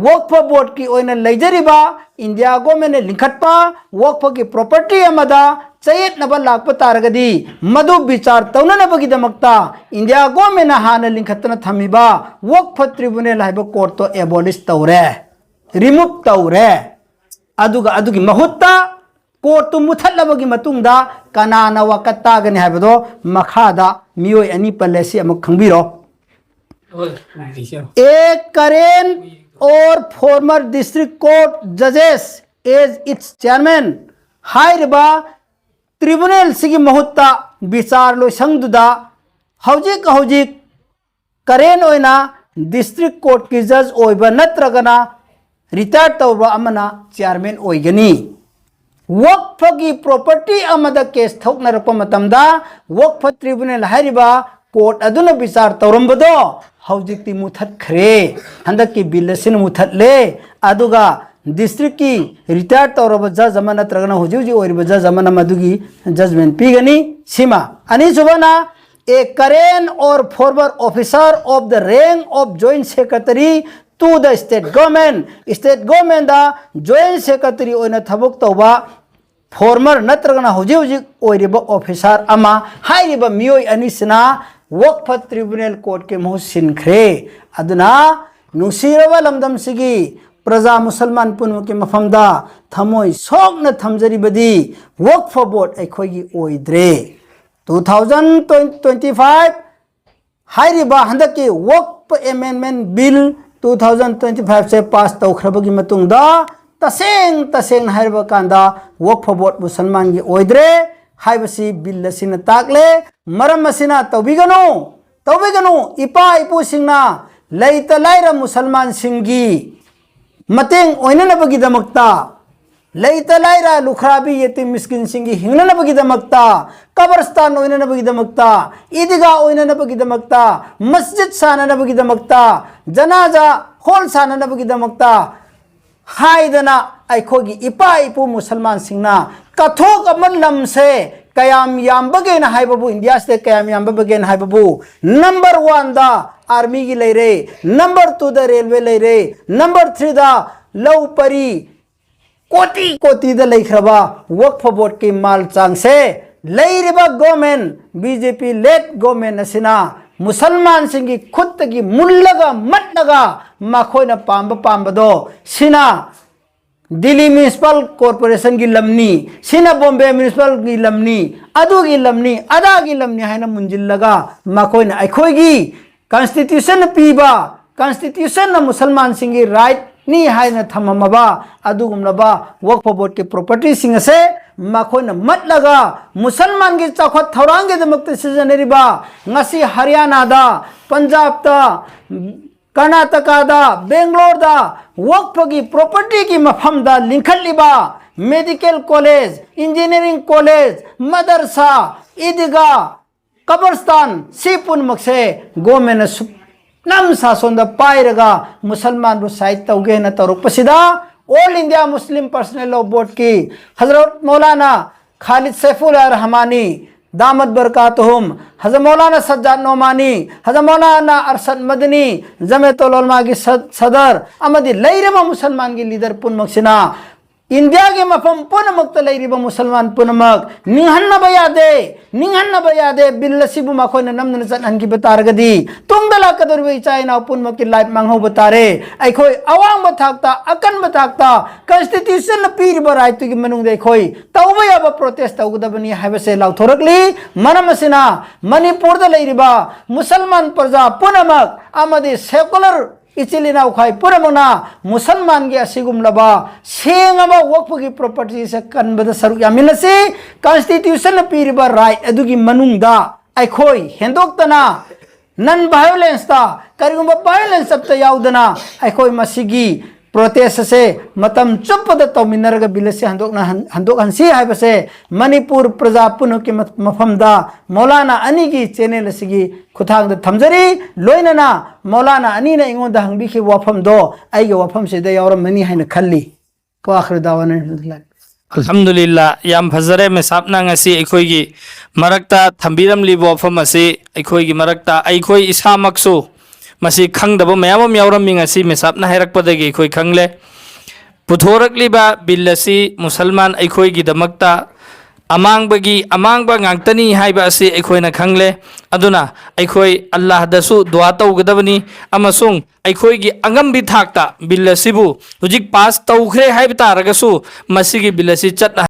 ꯋꯛꯐ ꯕꯣꯔꯗꯀꯤ ꯑꯣꯏꯅ ꯂꯩꯖꯔꯤꯕ, India ꯒꯣꯔꯃꯦꯟꯅ ꯂꯤꯡꯈꯠꯄ ꯋꯛꯐꯒꯤ ꯄ꯭ꯔꯣꯄꯔꯇꯤ ꯑꯃꯗ ꯆꯌꯦꯠꯅꯕ ꯂꯥꯛꯄ ꯇꯥꯔꯒꯗꯤ, ꯃꯗꯨ ꯕꯤꯆꯥꯔ ꯇꯧꯅꯅꯕꯒꯤꯗꯃꯛꯇ ꯏꯟꯗꯤꯌꯥ ꯒꯣꯔꯃꯦꯟꯅ ꯍꯥꯟꯅ ꯂꯤꯡꯈꯠꯇꯅ ꯊꯝꯃꯤꯕ ꯋꯛꯐ ꯇ꯭ꯔꯤꯕꯨꯅꯦꯜ ꯍꯥꯏꯕ ꯀꯣꯔꯠꯇꯣ ꯑꯦꯕꯣꯂꯤꯁ ꯇꯧꯔꯦ, ꯔꯤꯃꯨꯚ ꯇꯧꯔꯦ꯫ ꯑꯗꯨꯒ ꯑꯗꯨꯒꯤ ꯃꯍꯨꯠꯇ ꯀꯣꯔꯠꯇꯨ ꯃꯨꯊꯠꯂꯕꯒꯤ ꯃꯇꯨꯡꯗ ꯀꯅꯥꯅ ꯋꯥꯀꯠ ꯇꯥꯒꯅꯤ ꯍꯥꯏꯕꯗꯣ ꯃꯈꯥꯗ ꯃꯤꯑꯣꯏ ꯑꯅꯤ ꯄꯜꯂꯦ, ꯁꯤ ꯑꯃꯨꯛ ꯈꯪꯕꯤꯔꯣ꯫ A current or former district court judges as its chairman ꯍꯥꯏꯔꯤꯕ ꯇ꯭ꯔꯤꯕꯨꯅꯦꯜꯁꯤꯒꯤ ꯃꯍꯨꯠꯇ ꯕꯤꯆꯥꯔ ꯂꯣꯏꯁꯪꯗꯨꯗ ꯍꯧꯖꯤꯛ ꯍꯧꯖꯤꯛ ꯀꯔꯦꯟ ꯑꯣꯏꯅ ꯗꯤꯁꯇ꯭ꯔꯤꯛ ꯀꯣꯔꯠꯀꯤ ꯖꯖ ꯑꯣꯏꯕ ꯅꯠꯇ꯭ꯔꯒꯅ ꯔꯤꯇꯥꯌꯔ ꯇꯧꯕ ꯑꯃꯅ ꯆꯤꯌꯥꯔꯃꯦꯟ ꯑꯣꯏꯒꯅꯤ꯫ ꯋꯛꯐꯒꯤ ꯄ꯭ꯔꯣꯄꯔꯇꯤ ꯑꯃꯗ ꯀꯦꯁ ꯊꯣꯛꯅꯔꯛꯄ ꯃꯇꯝꯗ ꯋꯛꯐ ꯇ꯭ꯔꯤꯕꯨꯅꯦꯜ ꯍꯥꯏꯔꯤꯕ ꯀꯣꯔꯠ ꯑꯗꯨꯅ ꯕꯤꯆꯥꯔ ꯇꯧꯔꯝꯕꯗꯣ ꯍꯧꯖꯤꯛꯇꯤ ꯃꯨꯊꯠꯈ꯭ꯔꯦ꯫ ꯍꯟꯗꯛꯀꯤ ꯕꯤꯜ ꯑꯁꯤꯅ ꯃꯨꯊꯠꯂꯦ꯫ ꯑꯗꯨꯒ ꯗꯤꯁꯇ꯭ꯔꯤꯛꯀꯤ ꯔꯤꯇꯥꯌꯔ ꯇꯧꯔꯕ ꯖꯖ ꯑꯃ ꯅꯠꯇ꯭ꯔꯒꯅ ꯍꯧꯖꯤꯛ ꯍꯧꯖꯤꯛ ꯑꯣꯏꯔꯤꯕ ꯖꯖ ꯑꯃꯅ ꯃꯗꯨꯒꯤ ꯖꯖꯃꯦꯟ ꯄꯤꯒꯅꯤ꯫ ꯁꯤꯃ꯫ ꯑꯅꯤꯁꯨꯕꯅ, a current or former officer of the rank of joint secretary to the state government, state governmentꯗ joint secretary ꯑꯣꯏꯅ ꯊꯕꯛ ꯇꯧꯕ ꯐꯣꯔꯃꯔ ꯅꯠꯇ꯭ꯔꯒꯅ ꯍꯧꯖꯤꯛ ꯍꯧꯖꯤꯛ ꯑꯣꯏꯔꯤꯕ ꯑꯣꯐꯤꯁꯥꯔ ꯑꯃ, ꯍꯥꯏꯔꯤꯕ ꯃꯤꯑꯣꯏ ꯑꯅꯤꯁꯤꯅ ꯋꯛꯐ ꯇ꯭ꯔꯤꯕꯨꯅꯦꯜ ꯀꯣꯔꯠꯀꯤ ꯃꯍꯨꯠ ꯁꯤꯟꯈ꯭ꯔꯦ꯫ ꯑꯗꯨꯅ ꯅꯨꯡꯁꯤꯔꯕ ꯂꯝꯗꯝꯁꯤꯒꯤ ꯄ꯭ꯔꯖꯥ ꯃꯨꯁꯜꯃꯥꯟ ꯄꯨꯝꯅꯃꯛꯀꯤ ꯃꯐꯝꯗ ꯊꯃꯣꯏ ꯁꯣꯛꯅ ꯊꯝꯖꯔꯤꯕꯗꯤ ꯋꯛꯐ ꯕꯣꯔꯗ ꯑꯩꯈꯣꯏꯒꯤ ꯑꯣꯏꯗ꯭ꯔꯦ꯫ Two thousand twenty-five ꯍꯥꯏꯔꯤꯕ ꯍꯟꯗꯛꯀꯤ ꯋꯛꯐ ꯑꯦꯃꯦꯟꯃꯦꯟ bill two thousand twenty five ꯁꯦ ꯄꯥꯁ ꯇꯧꯈ꯭ꯔꯕꯒꯤ ꯃꯇꯨꯡꯗ, ꯇꯁꯦꯡ ꯇꯁꯦꯡꯅ ꯍꯥꯏꯔꯕ ꯀꯥꯟꯗ, ꯋꯛꯐ ꯕꯣꯔꯗ ꯃꯨꯁꯜꯃꯥꯟꯒꯤ ꯑꯣꯏꯗ꯭ꯔꯦ ꯍꯥꯏꯕꯁꯤ ꯕꯤꯜ ꯑꯁꯤꯅ ꯇꯥꯛꯂꯦ꯫ ꯃꯔꯝ ꯑꯁꯤꯅ ꯇꯧꯕꯤꯒꯅꯨ, ꯇꯧꯕꯤꯒꯅꯨ꯫ ꯏꯄꯥ ꯏꯄꯨꯁꯤꯡꯅ ꯂꯩꯇ ꯂꯥꯏꯔ ꯃꯨꯁꯜꯃꯥꯟꯁꯤꯡꯒꯤ ꯃꯇꯦꯡ ꯑꯣꯏꯅꯅꯕꯒꯤꯗꯃꯛꯇ, ꯂꯩꯇ ꯂꯥꯏꯔ ꯂꯨꯈ꯭ꯔꯥꯕꯤ ꯌꯦꯇꯤꯝ ꯃꯤꯁꯀꯤꯟꯁꯤꯡꯒꯤ ꯍꯤꯡꯅꯅꯕꯒꯤꯗꯃꯛꯇ, ꯀꯕꯔꯁꯇꯥꯟ ꯑꯣꯏꯅꯅꯕꯒꯤꯗꯃꯛꯇ, ꯏꯗꯤꯒꯥ ꯑꯣꯏꯅꯅꯕꯒꯤꯗꯃꯛꯇ, ꯃꯁꯖꯤꯗ ꯁꯥꯅꯅꯕꯒꯤꯗꯃꯛꯇ, ꯖꯅꯥꯖꯥ ꯍꯣꯜ ꯁꯥꯅꯅꯕꯒꯤꯗꯃꯛꯇ ꯍꯥꯏꯗꯅ ꯑꯩꯈꯣꯏꯒꯤ ꯏꯄꯥ ꯏꯄꯨ ꯃꯨꯁꯜꯃꯥꯟꯁꯤꯡꯅ ꯀꯠꯊꯣꯛꯂꯕ ꯂꯝꯁꯦ ꯀꯌꯥꯝ ꯌꯥꯝꯕꯒꯦꯅ ꯍꯥꯏꯕꯕꯨ, ꯏꯟꯗꯤꯌꯥꯁꯤꯗ ꯀꯌꯥꯝ ꯌꯥꯝꯕꯒꯦꯅ ꯍꯥꯏꯕꯕꯨ, ꯅꯝꯕꯔ ꯋꯥꯟꯗ ꯑꯥꯔꯃꯤꯒꯤ ꯂꯩꯔꯦ, ꯅꯝꯕꯔ ꯇꯨꯗ ꯔꯦꯜꯋꯦ ꯂꯩꯔꯦ, ꯅꯝꯕꯔ ꯊ꯭ꯔꯤꯗ ꯂꯧ ꯄꯔꯤ ꯀꯣꯇꯤ ꯀꯣꯇꯤꯗ ꯂꯩꯈ꯭ꯔꯕ ꯋꯛꯐ ꯕꯣꯔꯗꯀꯤ ꯃꯥꯜ ꯆꯥꯡꯁꯦ ꯂꯩꯔꯤꯕ ꯒꯣꯔꯃꯦꯟ, ꯕꯤ ꯖꯦ ꯄꯤ ꯂꯦꯗ ꯒꯣꯔꯃꯦꯟ ꯑꯁꯤꯅ ꯃꯨꯁꯜꯃꯥꯟꯁꯤꯡꯒꯤ ꯈꯨꯠꯇꯒꯤ ꯃꯨꯜꯂꯒ ꯃꯠꯂꯒ ꯃꯈꯣꯏꯅ ꯄꯥꯝꯕ ꯄꯥꯝꯕꯗꯣ, ꯁꯤꯅ ꯗꯤꯜꯂꯤ ꯃ꯭ꯌꯨꯅꯤꯁꯤꯄꯥꯜ ꯀꯣꯔꯄꯣꯔꯦꯁꯟꯒꯤ ꯂꯝꯅꯤ, ꯁꯤꯅ ꯕꯣꯝꯕꯦ ꯃ꯭ꯌꯨꯅꯤꯁꯤꯄꯥꯜꯒꯤ ꯂꯝꯅꯤ, ꯑꯗꯨꯒꯤ ꯂꯝꯅꯤ, ꯑꯗꯥꯒꯤ ꯂꯝꯅꯤ ꯍꯥꯏꯅ ꯃꯨꯟꯖꯤꯜꯂꯒ ꯃꯈꯣꯏꯅ ꯑꯩꯈꯣꯏꯒꯤ ꯀꯟꯁꯇꯤꯇ꯭ꯌꯨꯁꯟꯅ ꯄꯤꯕ, ꯀꯟꯁꯇꯤꯇ꯭ꯌꯨꯁꯟꯅ ꯃꯨꯁꯜꯃꯥꯟꯁꯤꯡꯒꯤ ꯔꯥꯏꯠꯅꯤ ꯍꯥꯏꯅ ꯊꯝꯃꯝꯃꯕ ꯑꯗꯨꯒꯨꯝꯂꯕ ꯋꯛꯐ ꯕꯣꯔꯗꯀꯤ ꯄ꯭ꯔꯣꯄꯔꯇꯤꯁꯤꯡ ꯑꯁꯦ ꯃꯈꯣꯏꯅ ꯃꯠꯂꯒ ꯃꯨꯁꯜꯃꯥꯟꯒꯤ ꯆꯥꯎꯈꯠ ꯊꯧꯔꯥꯡꯒꯤꯗꯃꯛꯇ ꯁꯤꯖꯤꯟꯅꯔꯤꯕ, ꯉꯁꯤ ꯍꯔꯤꯌꯥꯅꯥꯗ, ꯄꯟꯖꯥꯕꯇ, ꯀꯔꯅꯥꯇꯀꯥꯗ, ꯕꯦꯡꯒ꯭ꯂꯣꯔꯗ ꯋꯛꯐꯒꯤ ꯄ꯭ꯔꯣꯄꯔꯇꯤꯒꯤ ꯃꯐꯝꯗ ꯂꯤꯡꯈꯠꯂꯤꯕ ꯃꯦꯗꯤꯀꯦꯜ ꯀꯣꯂꯦꯖ, ꯏꯟꯖꯤꯅꯤꯌꯥꯔꯤꯡ ꯀꯣꯂꯦꯖ, ꯃꯗꯔꯁꯥ, ꯏꯗꯤꯒꯥ, ꯀꯕꯔꯁꯇꯥꯟ, ꯁꯤ ꯄꯨꯝꯅꯃꯛꯁꯦ ꯒꯣꯔꯃꯦꯟꯅ ꯁꯨꯞꯅꯝ ꯁꯥꯁꯣꯟꯗ ꯄꯥꯏꯔꯒ ꯃꯨꯁꯜꯃꯥꯟꯕꯨ ꯁꯥꯏꯠ ꯇꯧꯒꯦꯅ ꯇꯧꯔꯛꯄꯁꯤꯗ, ꯑꯣꯜ ꯏꯟꯗꯤꯌꯥ ꯃꯨꯁꯂꯤꯝ ꯄꯔꯁꯅꯦꯜ ꯂꯣ ꯕꯣꯔꯗꯀꯤ ꯍꯖꯔꯠ ꯃꯧꯂꯥꯅꯥ ꯈꯥꯂꯤꯗ ꯁꯩꯐꯨꯜꯂꯥꯍ ꯔꯍꯃꯥꯅꯤ ꯗꯥꯃꯠ ꯕꯔꯀꯥꯇꯨꯍꯨꯝ, ꯍꯖꯔꯠ ꯃꯧꯂꯥꯅꯥ ꯁꯖꯖꯥꯗ ꯅꯣꯃꯥꯅꯤ, ꯍꯖꯔꯠ ꯃꯧꯂꯥꯅꯥ ꯑꯔꯁꯗ ꯃꯗꯅꯤ, ꯖꯃꯤꯌꯠ ꯎꯂꯃꯥꯒꯤ ꯁ-, ꯁꯗꯔ ꯑꯃꯗꯤ ꯂꯩꯔꯤꯕ ꯃꯨꯁꯜꯃꯥꯟꯒꯤ ꯂꯤꯗꯔ ꯄꯨꯝꯅꯃꯛꯁꯤꯅ ꯏꯟꯗꯤꯌꯥꯒꯤ ꯃꯐꯝ ꯄꯨꯝꯅꯃꯛꯇ ꯂꯩꯔꯤꯕ ꯃꯨꯁꯜꯃꯥꯟ ꯄꯨꯝꯅꯃꯛ ꯅꯤꯡꯍꯟꯅꯕ ꯌꯥꯗꯦ, ꯅꯤꯡꯍꯟꯅꯕ ꯌꯥꯗꯦ꯫ ꯕꯤꯜ ꯑꯁꯤꯕꯨ ꯃꯈꯣꯏꯅ ꯅꯝꯗꯅ ꯆꯠꯍꯟꯈꯤꯕ ꯇꯥꯔꯒꯗꯤ ꯇꯨꯡꯗ ꯂꯥꯛꯀꯗꯧꯔꯤꯕ ꯏꯆꯥ ꯏꯅꯥꯎ ꯄꯨꯝꯅꯃꯛꯀꯤ ꯂꯥꯏꯐ ꯃꯥꯡꯍꯧꯕ ꯇꯥꯔꯦ꯫ ꯑꯩꯈꯣꯏ ꯑꯋꯥꯡꯕ ꯊꯥꯛꯇ, ꯑꯀꯟꯕ ꯊꯥꯛꯇ ꯀꯟꯁꯇꯤꯇ꯭ꯌꯨꯁꯟꯅ ꯄꯤꯔꯤꯕ ꯔꯥꯏꯠꯇꯨꯒꯤ ꯃꯅꯨꯡꯗ ꯑꯩꯈꯣꯏ ꯇꯧꯕ ꯌꯥꯕ ꯄ꯭ꯔꯣꯇꯦꯁ ꯇꯧꯒꯗꯕꯅꯤ ꯍꯥꯏꯕꯁꯦ ꯂꯥꯎꯊꯣꯔꯛꯂꯤ꯫ ꯃꯔꯝ ꯑꯁꯤꯅ ꯃꯅꯤꯄꯨꯔꯗ ꯂꯩꯔꯤꯕ ꯃꯨꯁꯜꯃꯥꯟ ꯄ꯭ꯔꯖꯥ ꯄꯨꯝꯅꯃꯛ ꯑꯃꯗꯤ ꯁꯦꯀꯨꯂꯔ ꯏꯆꯤꯜ ꯏꯅꯥꯎꯈꯥꯏ ꯄꯨꯝꯅꯃꯛꯅ ꯃꯨꯁꯜꯃꯥꯟꯒꯤ ꯑꯁꯤꯒꯨꯝꯂꯕ ꯁꯦꯡꯉꯕ ꯋꯛꯐꯒꯤ ꯄ꯭ꯔꯣꯄꯔꯇꯤꯁꯦ ꯀꯟꯕꯗ ꯁꯔꯨꯛ ꯌꯥꯃꯤꯟꯅꯁꯤ꯫ ꯀꯟꯁꯇꯤꯇ꯭ꯌꯨꯁꯟꯅ ꯄꯤꯔꯤꯕ ꯔꯥꯏꯠ ꯑꯗꯨꯒꯤ ꯃꯅꯨꯡꯗ ꯑꯩꯈꯣꯏ ꯍꯦꯟꯗꯣꯛꯇꯅ ꯅꯟ ꯚꯥꯏꯑꯣꯂꯦꯟꯁꯇ, ꯀꯔꯤꯒꯨꯝꯕ ꯚꯥꯏꯑꯣꯂꯦꯟꯁ ꯑꯃꯠꯇ ꯌꯥꯎꯗꯅ ꯑꯩꯈꯣꯏ ꯃꯁꯤꯒꯤ ꯄ꯭ꯔꯣꯇꯦꯁ ꯑꯁꯦ ꯃꯇꯝ ꯆꯨꯞꯄꯗ ꯇꯧꯃꯤꯟꯅꯔꯒ ꯕꯤꯜ ꯑꯁꯤ ꯍꯟꯗꯣꯛꯅ-, ꯍꯟ-, ꯍꯟꯗꯣꯛꯍꯟꯁꯤ ꯍꯥꯏꯕꯁꯦ ꯃꯅꯤꯄꯨꯔ ꯄ꯭ꯔꯖꯥ ꯄꯨꯝꯅꯃꯛꯀꯤ ꯃ-, ꯃꯐꯝꯗ ꯃꯧꯂꯥꯅꯥ ꯑꯅꯤꯒꯤ ꯆꯦꯅꯦꯜ ꯑꯁꯤꯒꯤ ꯈꯨꯠꯊꯥꯡꯗ ꯊꯝꯖꯔꯤ꯫ ꯂꯣꯏꯅꯅ ꯃꯧꯂꯥꯅꯥ ꯑꯅꯤꯅ ꯑꯩꯉꯣꯟꯗ ꯍꯪꯕꯤꯈꯤꯕ ꯋꯥꯐꯝꯗꯣ ꯑꯩꯒꯤ ꯋꯥꯐꯝꯁꯤꯗ ꯌꯥꯎꯔꯝꯃꯅꯤ ꯍꯥꯏꯅ ꯈꯜꯂꯤ꯫ وآخر دعوانا الحمد لله. ꯑꯜꯍꯝꯗꯨꯂꯤꯜꯂꯥ, ꯌꯥꯝ ꯐꯖꯔꯦ ꯃꯦꯁꯥꯞꯅ ꯉꯁꯤ ꯑꯩꯈꯣꯏꯒꯤ ꯃꯔꯛꯇ ꯊꯝꯕꯤꯔꯝꯂꯤꯕ ꯋꯥꯐꯝ ꯑꯁꯤ꯫ ꯑꯩꯈꯣꯏꯒꯤ ꯃꯔꯛꯇ ꯑꯩꯈꯣꯏ ꯏꯁꯥꯃꯛꯁꯨ ꯃꯁꯤ ꯈꯪꯗꯕ ꯃꯌꯥꯝ ꯑꯃ ꯌꯥꯎꯔꯝꯃꯤ, ꯉꯁꯤ ꯃꯦꯁꯥꯞꯅ ꯍꯥꯏꯔꯛꯄꯗꯒꯤ ꯑꯩꯈꯣꯏ ꯈꯪꯂꯦ꯫ ꯄꯨꯊꯣꯔꯛꯂꯤꯕ ꯕꯤꯜ ꯑꯁꯤ ꯃꯨꯁꯜꯃꯥꯟ ꯑꯩꯈꯣꯏꯒꯤꯗꯃꯛꯇ ꯑꯃꯥꯡꯕꯒꯤ ꯑꯃꯥꯡꯕ ꯉꯥꯛꯇꯅꯤ ꯍꯥꯏꯕ ꯑꯁꯤ ꯑꯩꯈꯣꯏꯅ ꯈꯪꯂꯦ꯫ ꯑꯗꯨꯅ ꯑꯩꯈꯣꯏ ꯑꯜꯂꯥꯍꯗꯁꯨ ꯗꯨꯋꯥ ꯇꯧꯒꯗꯕꯅꯤ ꯑꯃꯁꯨꯡ ꯑꯩꯈꯣꯏꯒꯤ ꯑꯉꯝꯕꯤ ꯊꯥꯛꯇ ꯕꯤꯜ ꯑꯁꯤꯕꯨ ꯍꯧꯖꯤꯛ ꯄꯥꯁ ꯇꯧꯈ꯭ꯔꯦ ꯍꯥꯏꯕ ꯇꯥꯔꯒꯁꯨ ꯃꯁꯤꯒꯤ ꯕꯤꯜ ꯑꯁꯤ ꯆꯠꯅ